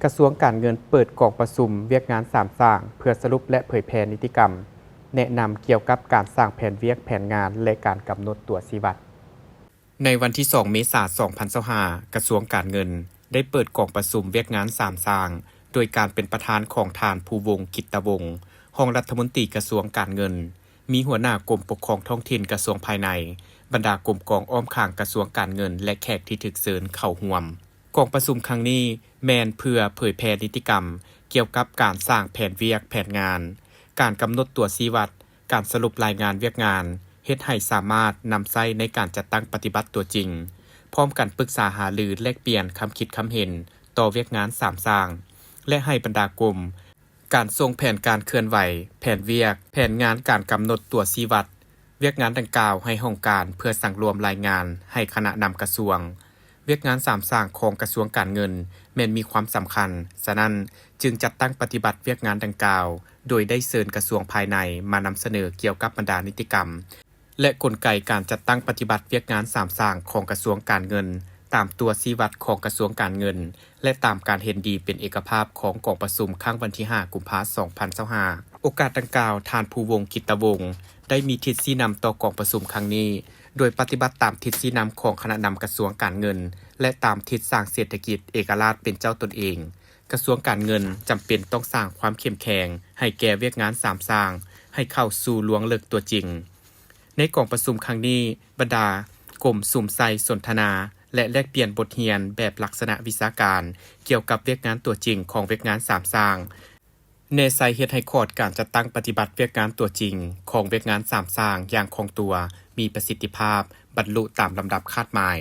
ກະຊວງການເງິນເປີດກອງປະຊຸມວຽກງານສາມສ້າງ ເພື່ອສະຫຼຸບ ແລະ ເຜີຍແຜ່ນິຕິກຳ ແນະນຳກ່ຽວກັບການສ້າງແຜນວຽກແຜນງານ ແລະ ການກຳນົດຕົວຊີ້ວັດ. ໃນວັນທີສອງ ເມສາ ສອງພັນຊາວຫ້າ ກະຊວງການເງິນໄດ້ເປີດກອງປະຊຸມວຽກງານສາມສ້າງ ໂດຍການເປັນປະທານຂອງທ່ານ ພູວົງ ກິດຕະວົງ ຮອງລັດຖະມົນຕີກະຊວງການເງິນ, ມີຫົວໜ້າກົມປົກຄອງທ້ອງຖິ່ນກະຊວງພາຍໃນ, ບັນດາກົມກອງອ້ອມຂ້າງກະຊວງການເງິນ ແລະ ແຂກທີ່ຖືກເຊີນເຂົ້າຮ່ວມ. ກອງປະຊຸມຄັ້ງນີ້ແມ່ນເພື່ອເຜີຍແຜ່ນິຕິກຳກ່ຽວກັບການສ້າງແຜນວຽກແຜນງານ, ການກຳນົດຕົວຊີ້ວັດ, ການສະຫຼຸບລາຍງານວຽກງານ, ເຮັດໃຫ້ສາມາດນຳໃຊ້ໃນການຈັດຕັ້ງປະຕິບັດຕົວຈິງ, ພ້ອມກັນປຶກສາຫາລືແລກປ່ຽນຄຳຄິດຄຳເຫັນຕໍ່ວຽກງານສາມສ້າງ ແລະ ໃຫ້ບັນດາກົມ ການສົ່ງແຜນການເຄື່ອນໄຫວ, ແຜນວຽກ, ແຜນງານການກຳນົດຕົວຊີ້ວັດ, ວຽກງານດັ່ງກ່າວໃຫ້ຫ້ອງການເພື່ອສັງລວມລາຍງານໃຫ້ຄະນະນຳກະຊວງ. ວຽກງານສາມສ້າງຂອງກະຊວງການເງິນແມ່ນມີຄວາມສຳຄັນ, ສະນັ້ນຈຶ່ງຈັດຕັ້ງປະຕິບັດວຽກງານດັ່ງກ່າວ ໂດຍໄດ້ເຊີນກະຊວງພາຍໃນມານຳສະເໜີກ່ຽວກັບບັນດານິຕິກຳ ແລະ ກົນໄກການຈັດຕັ້ງປະຕິບັດວຽກງານສາມສ້າງຂອງກະຊວງການເງິນ ຕາມຕົວຊີ້ວັດຂອງກະຊວງການເງິນ ແລະ ຕາມການເຫັນດີເປັນເອກະພາບຂອງກອງປະຊຸມຄັ້ງວັນທີຫ້າ ກຸມພາ ສອງພັນຊາວຫ້າ. ໂອກາດດັ່ງກ່າວ, ທ່ານ ພູວົງ ກິດຕະວົງ ໄດ້ມີທິດຊີ້ນຳຕໍ່ກອງປະຊຸມຄັ້ງນີ້ ໂດຍປະຕິບັດຕາມທິດຊີ້ນຳຂອງຄະນະນຳກະຊວງການເງິນ ແລະ ຕາມທິດສ້າງເສດຖະກິດເອກະລາດເປັນເຈົ້າຕົນເອງ. ກະຊວງການເງິນຈຳເປັນຕ້ອງສ້າງຄວາມເຂັ້ມແຂງໃຫ້ແກ່ວຽກງານສາມສ້າງ ໃຫ້ເຂົ້າສູ່ລວງເລິກຕົວຈິງ. ໃນກອງປະຊຸມຄັ້ງນີ້, ບັນດາກົມສຸມໃສ່ສົນທະນາ ແລະ ແລກປ່ຽນບົດຮຽນແບບລັກສະນະວິຊາການ ກ່ຽວກັບວຽກງານຕົວຈິງຂອງວຽກງານສາມສ້າງ, ແນໃສ່ເຮັດໃຫ້ຂອດການຈັດຕັ້ງປະຕິບັດວຽກງານຕົວຈິງຂອງວຽກງານສາມສ້າງຢ່າງຄ່ອງຕົວ, ມີປະສິດທິພາບ, ບັນລຸຕາມລຳດັບຄາດໝາຍ.